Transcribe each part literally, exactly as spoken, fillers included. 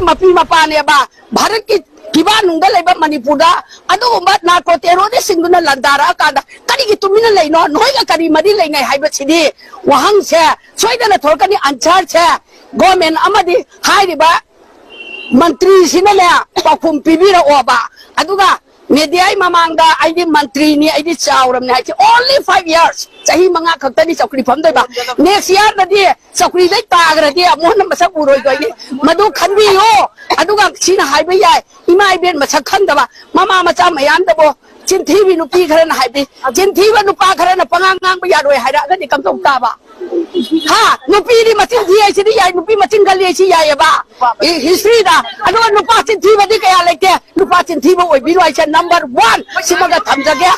ꯃꯄꯤ ꯃꯄꯥꯅꯦꯕ ꯚꯥꯔꯠꯀꯤ ꯐꯤꯕꯥꯛꯅꯨꯡꯗ ꯂꯩꯕ ꯃꯅꯤꯄꯨꯔꯗ ꯑꯗꯨꯒꯨꯝꯕ ꯅꯥꯔꯀꯣ ꯇꯦꯔꯣꯔꯤꯁꯁꯤꯡꯗꯨꯅ ꯂꯥꯟꯗꯥꯔꯛꯑꯀꯥꯟꯗ ꯀꯔꯤꯒꯤ ꯇꯨꯃꯤꯟꯅ ꯂꯩꯅꯣ? ꯅꯈꯣꯏꯒ ꯀꯔꯤ ꯃꯔꯤ ꯂꯩꯅꯩ ꯍꯥꯏꯕꯁꯤꯗꯤ ꯋꯥꯍꯪꯁꯦ ꯁꯣꯏꯗꯅ ꯊꯣꯛꯂꯛꯀꯅꯤ꯫ ꯑꯟꯁꯔꯁꯦ ꯒꯣꯔꯃꯦꯟ ꯑꯃꯗꯤ ꯍꯥꯏꯔꯤꯕ ꯃꯟꯇ꯭ꯔꯤꯁꯤꯅꯅꯦ ꯄꯥꯎꯈꯨꯝ ꯄꯤꯕꯤꯔꯛꯑꯣꯕ꯫ ꯑꯗꯨꯒ ꯃꯦꯗꯤꯌꯥꯒꯤ ꯃꯃꯥꯡꯗ ꯑꯩꯗꯤ ꯃꯟꯇ꯭ꯔꯤꯅꯤ, ꯑꯩꯗꯤ ꯆꯥꯎꯔꯕꯅꯤ ꯍꯥꯏꯁꯦ꯫ Only five years, ꯆꯍꯤ ꯃꯉꯥ ꯈꯛꯇꯅꯤ ꯆꯧꯀ꯭ꯔꯤ ꯐꯝꯗꯣꯏꯕ꯫ Next yearꯗꯗꯤ ꯆꯧꯀ꯭ꯔꯤꯗꯩ ꯇꯥꯈ꯭ꯔꯗꯤ ꯑꯃꯨꯛ ꯍꯟꯅ ꯃꯁꯛ ꯎꯔꯣꯏꯗꯣꯏꯅꯤ꯫ ꯃꯗꯨ ꯈꯟꯕꯤꯌꯨ꯫ ꯑꯗꯨꯒ ꯁꯤꯅ ꯍꯥꯏꯕ ꯌꯥꯏ, ꯏꯃꯥ ꯏꯕꯦꯟ ꯃꯁꯛ ꯈꯪꯗꯕ ꯃꯃꯥ ꯃꯆꯥ ꯃꯌꯥꯝꯗꯕꯨ ꯆꯤꯟꯊꯤꯕꯤ ꯅꯨꯄꯤ ꯈꯔꯅ ꯍꯥꯏꯕꯤ, ꯆꯤꯟꯊꯤꯕ ꯅꯨꯄꯥ ꯈꯔꯅ ꯄꯉꯥꯡ ꯉꯥꯡꯕ ꯌꯥꯔꯣꯏ ꯍꯥꯏꯔꯛꯑꯒꯗꯤ ꯀꯝꯗꯧ ꯇꯥꯕ? ꯍꯥ? ꯅꯨꯄꯤꯗꯤ ꯃꯆꯤꯟ ꯊꯤ ꯍꯥꯏꯁꯤꯗꯤ ꯌꯥꯏ, ꯅꯨꯄꯤ ꯃꯆꯤꯟ ꯀꯜꯂꯤ ꯍꯥꯏꯁꯤ ꯌꯥꯏꯑꯕ꯫ ꯍꯤꯁꯇ꯭ꯔꯤꯗ꯫ ꯑꯗꯨꯒ ꯅꯨꯄꯥ ꯆꯤꯟꯊꯤꯕꯗꯤ ꯀꯌꯥ ꯂꯩꯇꯦ꯫ ꯅꯨꯄꯥ ꯆꯤꯟꯊꯤꯕ ꯑꯣꯏꯕꯤꯔꯣ ꯍꯥꯏꯁꯦ number one꯫ ꯁꯤꯃꯒ ꯊꯝꯖꯒꯦ꯫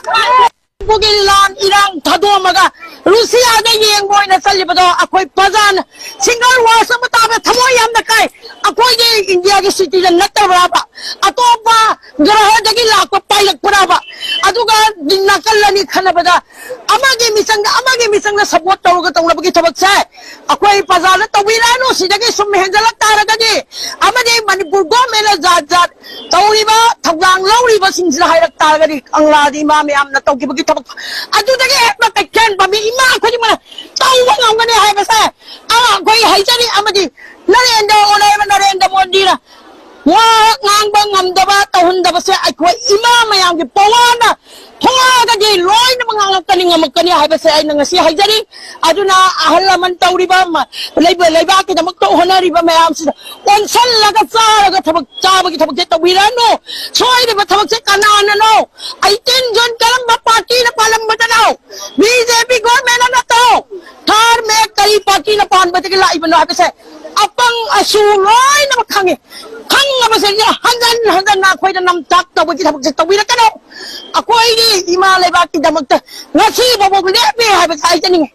ꯃꯅꯤꯄꯨꯔꯒꯤ ꯂꯥꯟ ꯏꯔꯥꯡ ꯊꯥꯗꯣꯛꯑꯝꯃꯒ ꯔꯨꯁꯤꯌꯥꯗ ꯌꯦꯡꯕ ꯑꯣꯏꯅ ꯆꯠꯂꯤꯕꯗꯣ ꯑꯩꯈꯣꯏ ꯄ꯭ꯔꯖꯥꯅ single word ꯑꯃ ꯇꯥꯕꯗ ꯊꯃꯣꯏ ꯌꯥꯝꯅ ꯀꯥꯏ꯫ ꯑꯩꯈꯣꯏꯒꯤ ꯏꯟꯗꯤꯌꯥꯒꯤ citizen ꯅꯠꯇꯕ꯭ꯔꯥꯕ? ꯑꯇꯣꯞꯄ ꯒ꯭ꯔꯍꯗꯒꯤ ꯂꯥꯛꯄ ꯄꯥꯏꯔꯛꯄ꯭ꯔꯥꯕ? ꯑꯗꯨꯒ ꯅꯥꯀꯜ ꯑꯅꯤ ꯈꯟꯅꯕꯗ ꯑꯃꯒꯤ ꯃꯤꯆꯪꯗ ꯑꯃꯒꯤ ꯃꯤꯆꯪꯗ support ꯇꯧꯔꯒ ꯇꯧꯅꯕꯒꯤ ꯊꯕꯛꯁꯦ ꯑꯩꯈꯣꯏ ꯄ꯭ꯔꯖꯥꯅ ꯇꯧꯕꯤꯔꯛꯑꯅꯨ꯫ ꯁꯤꯗꯒꯤ ꯁꯨꯝ ꯍꯦꯟꯖꯜꯂꯛ ꯇꯥꯔꯒꯗꯤ ꯑꯃꯗꯤ ꯃꯅꯤꯄꯨꯔ ꯒꯣꯔꯃꯦꯟꯅ ꯖꯥꯠ ꯖꯥꯠ ꯇꯧꯔꯤꯕ ꯊꯧꯗꯥꯡ ꯂꯧꯔꯤꯕꯁꯤꯡꯁꯤꯗ ꯍꯥꯏꯔꯛ ꯇꯥꯔꯒꯗꯤ ꯀꯪꯂꯥꯗꯤ ꯏꯃꯥ ꯃꯌꯥꯝꯅ ꯇꯧꯈꯤꯕꯒꯤ ꯊꯕꯛ ꯑꯗꯨꯗꯒꯤ ꯍꯦꯟꯕ ꯀꯩꯊꯦꯜ ꯄꯥꯝꯕꯤ ꯏꯃꯥ ꯈꯨꯗꯤꯡꯃꯛꯅ ꯇꯧꯕ ꯉꯝꯒꯅꯤ ꯍꯥꯏꯕꯁꯦ ꯑꯩꯈꯣꯏ ꯍꯥꯏꯖꯔꯤ꯫ ꯑꯃꯗꯤ ꯅꯔꯦꯟꯗ꯭ꯔ ꯑꯣꯅꯔꯕ ꯅꯔꯦꯟꯗ꯭ꯔ ꯃꯣꯗꯤꯅ ꯋꯥ ꯉꯥꯡꯕ ꯉꯝꯗꯕ ꯇꯧꯍꯟꯗꯕꯁꯦ ꯑꯩꯈꯣꯏ ꯏꯃꯥ ꯃꯌꯥꯝꯒꯤ ꯄꯋꯥꯔꯅ ꯊꯣꯛꯂꯛꯑꯒꯗꯤ ꯂꯣꯏꯅꯃꯛ ꯉꯥꯡꯂꯛꯀꯅꯤ, ꯉꯝꯃꯛꯀꯅꯤ ꯍꯥꯏꯕꯁꯦ ꯑꯩꯅ ꯉꯁꯤ ꯍꯥꯏꯖꯔꯤ꯫ ꯑꯗꯨꯅ ꯑꯍꯜ ꯂꯃꯟ ꯇꯧꯔꯤꯕ ꯃ-, ꯂꯩꯕ-, ꯂꯩꯕꯥꯛꯀꯤꯗꯃꯛꯇ ꯍꯣꯠꯅꯔꯤꯕ ꯃꯌꯥꯝꯁꯤꯗ ꯑꯣꯟꯁꯜꯂꯒ ꯆꯥꯔꯒ ꯊꯕꯛ ꯆꯥꯕꯒꯤ ꯊꯕꯛꯁꯦ ꯇꯧꯕꯤꯔꯅꯨ꯫ ꯁꯣꯏꯔꯤꯕ ꯊꯕꯛꯁꯦ ꯀꯅꯥꯅꯅꯣ? Eighteen June ꯀꯔꯝꯕ ꯄꯥꯔꯇꯤꯅ ꯄꯥꯜꯂꯝꯕꯗꯅꯣ? ꯕꯤ ꯖꯦ ꯄꯤ ꯒꯣꯔꯃꯦꯟꯅ ꯅꯠꯇ꯭ꯔꯣ? ꯊꯥꯔ ꯃꯦꯛ ꯀꯔꯤ ꯄꯥꯔꯇꯤꯅ ꯄꯥꯟꯕꯗꯒꯤ ꯂꯥꯛꯏꯕꯅꯣ ꯍꯥꯏꯕꯁꯦ ꯑꯄꯪ ꯑꯁꯨ ꯂꯣꯏꯅꯃꯛ ꯈꯪꯉꯤ꯫ ꯈꯪꯉꯕꯁꯤꯡꯁꯦ ꯍꯟꯖꯟ ꯍꯟꯖꯟꯅ ꯑꯩꯈꯣꯏꯗ ꯅꯝꯊꯥꯛ ꯇꯧꯕꯒꯤ ꯊꯕꯛꯁꯦ ꯇꯧꯕꯤꯔꯛꯀꯅꯨ꯫ ꯑꯩꯈꯣꯏꯒꯤ ꯏꯃꯥ ꯂꯩꯕꯥꯛꯀꯤꯗꯃꯛꯇ ꯉꯁꯤ ꯐꯥꯎꯕ ꯂꯦꯞꯄꯤ ꯍꯥꯏꯕꯁꯦ ꯍꯥꯏꯖꯅꯤꯡꯉꯤ꯫